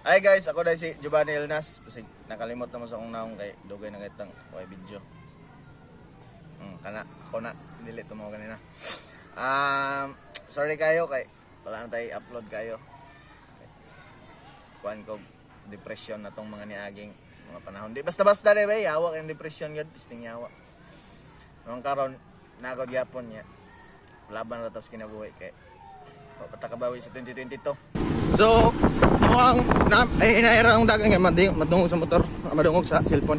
Hi guys, ako dahil si Giovanni Elnas. Basig nakalimot na mo sa akong naong kay dugay na kitang way video. Kana ako na dili tumaw kanina. Sorry kayo kay wala na tayo upload kayo. Kuan ko depression na tong mga niaging mga panahon. Di basta-basta di ba yawa kay depression gyud pisting yawa. Nung karon nagod gyapon niya. Laban ra tas kinabuhi kay wa pa ta kabawi sa 2022. So, ako ang na, ay inaira ang dagan nga madungog sa motor, madungog sa cellphone.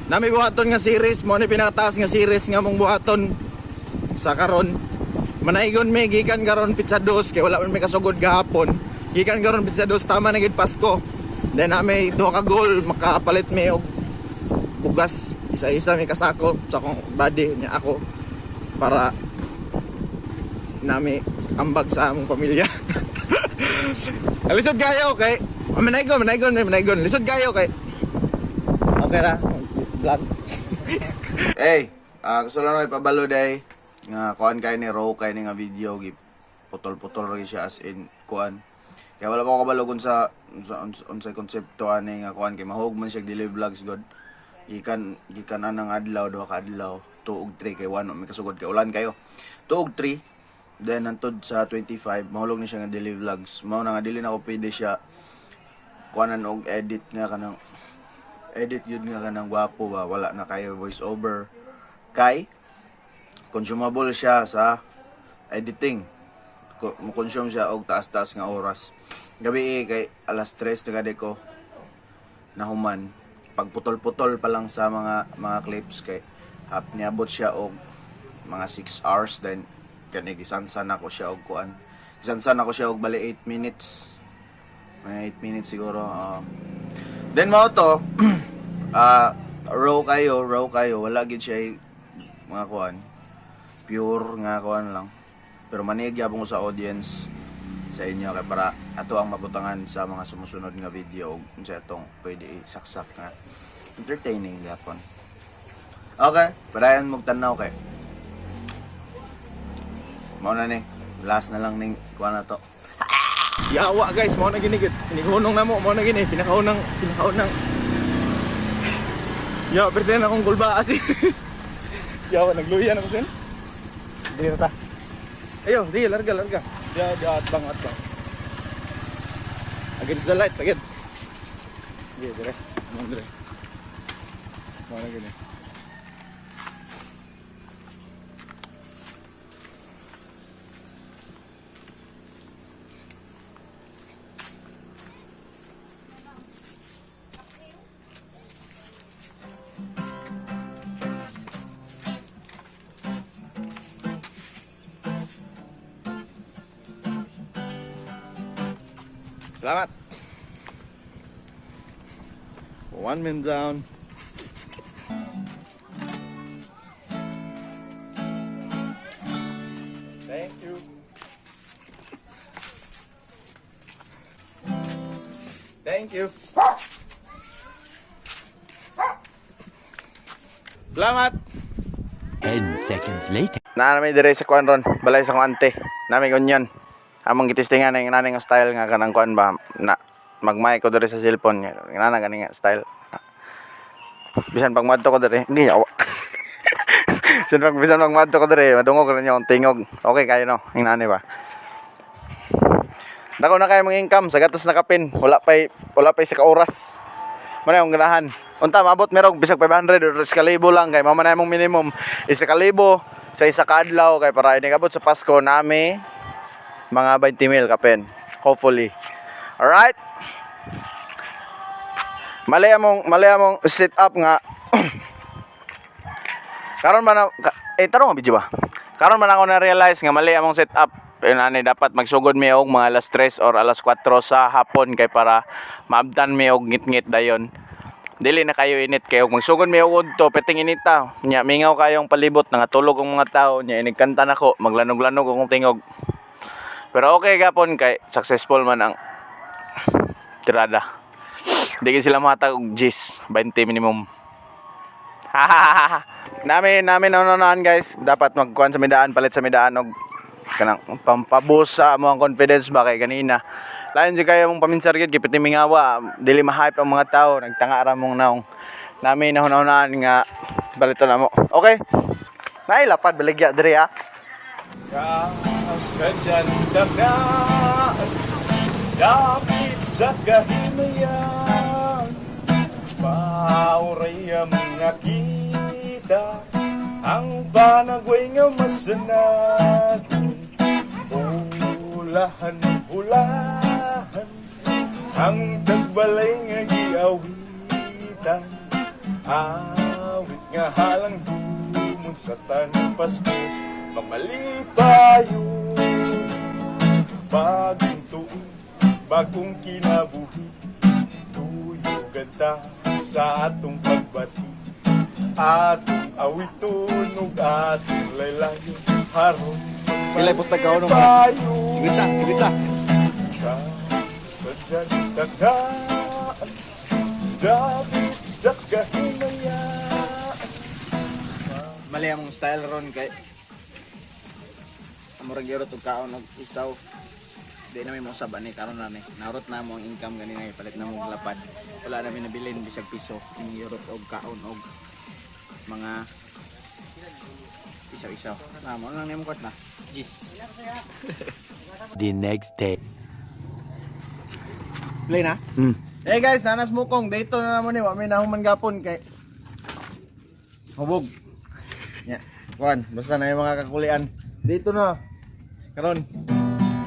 Nami buhaton nga series, mo ni pinakataas nga series nga mong buhaton sa karon. Manaigon mi gikan karon pizza dos kay wala man may kasugod gahapon. Gikan karon pizza dos, tama na gid Pasko. Then nami duha ka goal makapalit mi og bugas, isa-isa mi kasako sa akong body niya ako para nami ambag sa among pamilya. Lisod kayo kay manaygon, manaygon, manaygon. Lisod kayo kay okay ra vlog. Hey, gusto lang ako ipabalo day nga kuan kay ni raw kay ni nga video gi putol-putol ra gyud siya as in kuan. Kaya wala pa ko kabalo kung sa unsay konsepto ani nga kuan kay mahog man siya dili vlogs god. Gikan gikan anang adlaw, duha ka adlaw, 2 ug 3 kay 1 may kasugod kay ulan kayo. 2 ug 3 then hantod sa 25 mahulog ni siya nga daily vlogs. Mao na nga dili na ko pwede siya kuanan og edit nga kanang edit yun nga kanang gwapo ba, wala na kayo voice over kay consumable siya sa editing. Mo-consume siya og taas-taas nga oras. Gabi eh, kay alas 3 na gadi ko nahuman pagputol-putol pa lang sa mga clips kay hap niabot siya og mga 6 hours. Then kani gisansan ako siya og kuan, gisansan ako siya og bali 8 minutes, mga 8 minutes siguro. Then mao to, raw kayo, raw kayo, wala gid siya mga kuan, pure nga kuan lang, pero manid gyapon ko sa audience sa inyo kay para ato ang mabutangan sa mga sumusunod nga video ug unsa atong pwede isaksak nga entertaining gyapon. Okay, padayon mog tan-aw kay mao na ni last na lang ning kuan na to. Yawa guys, mao na gini gid. Inihunong na mo, mao na gini pinakaunang pinakaunang. Ya, pwede na akong kulba asi. Yawa, nagluya na ko sin. Dili na ta. Ayo, di larga larga. Ya, di atbang atbang. Against the light, again. Di, dire. Mao dire. Mao na gini. Salamat. One man down. Thank you. Thank you. Salamat. 10 seconds later. Naa namin dire sa kuan ron, balay sa kong ante. Nami onion. Among gitistingan ang nani nga style nga kanang kuan ba na mag-mic ko dire sa cellphone nga. Ngana gani nga style. Bisan pag madto ko dire, hindi yawa. Bisan pag madto ko dire, madungog ra niyo ang tingog. Okay kayo no, ing nani ba. Dako na kayo mga income sa gatos na kapin. Wala pa'y sa ka oras. Mao na yung ganahan. Unta maabot merong bisag 500 or 1,000 lang kay mao man na imong minimum. 1,000 sa isa ka adlaw kay para inigabot sa Pasko nami mga 20 mil kapin. Hopefully. Alright? Mali among set up nga karon ba na eh tarong nga video ba? Karon man ako na-realize nga mali among set up. Yun ani dapat magsugod mi og mga alas 3 or alas 4 sa hapon kay para maabtan mi og ngit-ngit dayon. Dili na kayo init kayo magsugod mi og udto, perting inita. Nya mingaw kayong palibot, nangatulog ang mga tao nya inigkanta nako, maglanog-lanog akong tingog. Pero okay gapon kay successful man ang tirada. Di gyud sila mahatag og G's, 20 minimum. Nami nami naunaan guys, dapat magkuan sa midaan, palit sa midaan og Kanang pampaboost sa among confidence ba kay ganina. Lain jud kayo mong paminsar gid kay pitimingawa, dili ma-hype ang mga tao, nagtanga ra mong naong. Nami nahuna-hunaan nga balito na mo. Okay. Naay lapad baligya diri ah. Kasadyan dagat, dapit sa kahimayan, Pauray ang nakita, ang panagway nga masanagon. Hulahan, hulahan, ang tagbalay nga giawitan. Awit nga halang dumon sa tanang Pasko, mamalipayo. Bagong tuig, bagong kinabuhi, tuyugan ta sa atong pagbati. Atong awiton ug atong laylayon, haron Pilay pusta ka, ano? mamalipayo. Sige ta, sige ta. Kasadyan tagaan, David sa kahimayaan. Mali among style ron kay among gyud og kaon og isaw. Di na mi mosab ani karon na ni. Narot na mo ang income ganina ipalit na mo og lapad. Wala na mi nabilin bisag piso ning yurot og kaon og mga isaw-isaw. Na mo lang nimo na. Jis. The next day. Play na. Hey guys, nanas mukong dito na naman ni wa mi nahuman gapon kay hubog. Nya. Kuan, basta na yung mga kakulian. Dito na. Karon.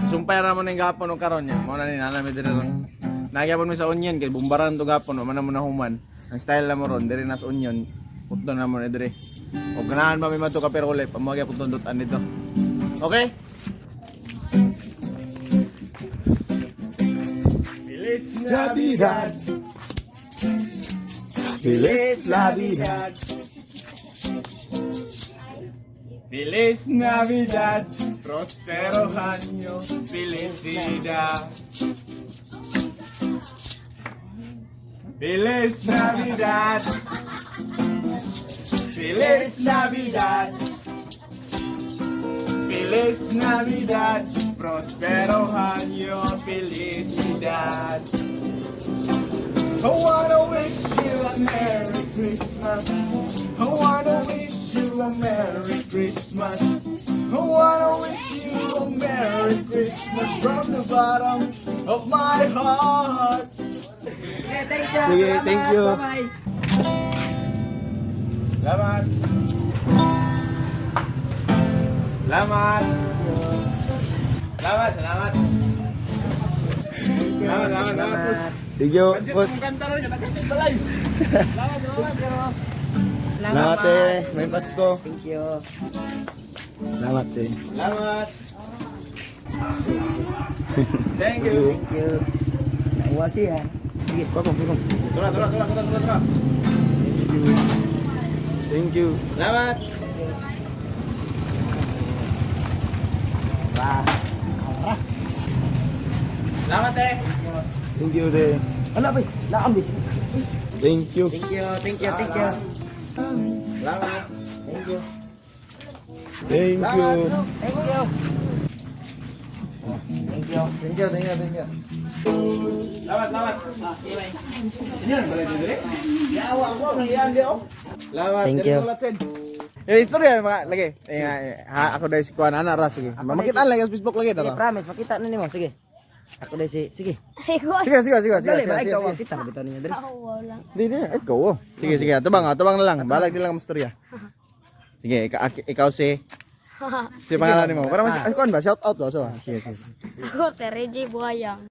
Sumpay ra mo ning gapon og karon nya. Mao na ni nana mi diri ron. Nagyapon mi sa onion kay bumbaran to gapon wa man na mo nahuman. Ang style na mo ron diri na sa onion. Putdo na mo ni diri. Og ganahan pa mi madto ka pero uli, pamuha gyapon tundutan dito. Okay? Feliz Navidad. Feliz Navidad. Feliz Navidad. Prospero año. Felicidad. Feliz Navidad. Feliz Navidad. Feliz Navidad, prospero año, felicidad. I wanna wish you a Merry Christmas. I wanna wish you a Merry Christmas. I wanna wish you a Merry Christmas from the bottom of my heart. Thank you. Sige, thank you. Bye-bye. Salamat. Salamat. Salamat, salamat. Salamat, salamat, salamat. Thank you. Boss. Kanta ron, kanta balay. Salamat, salamat. Salamat eh. May Pasko. Thank you. Salamat eh. Salamat. Thank you. Thank you. Nauwa siya. Sige, Kuha kuha. Tura, tura, tura, tura, tura, tura. Thank you. Salamat. Salamat eh. Thank you de. Ano ba? Laam dis. Thank you. Thank you, thank you, thank you. Salamat. Thank you. Thank you. Thank you. Thank you. Thank you, thank you, thank you. Salamat, salamat. Yan, balik dito. Yawa ako, nangyayaan di oh. Salamat. Thank you. Eh, istorya mga lagi. Eh, ha, ako dahil si Kuan ana ra sige. Makita lang sa Facebook lagi Sige, tara. promise, makita na nimo. Sige. Ako dai si, sige. Sige, sige, sige, sige. Dali, Sige, ba sige, ikaw sige. kita na bitaw ninyo diri. Wala. Di, di, ikaw. Oh. Sige, sige, tabang, tabang na lang. Balag din lang ang istorya. Sige, ikaw si Si pangalan nimo. Para mas ay, kuan ba? Shout out ba? So, sige, sige. sige. Ako, Tereji Buhayang.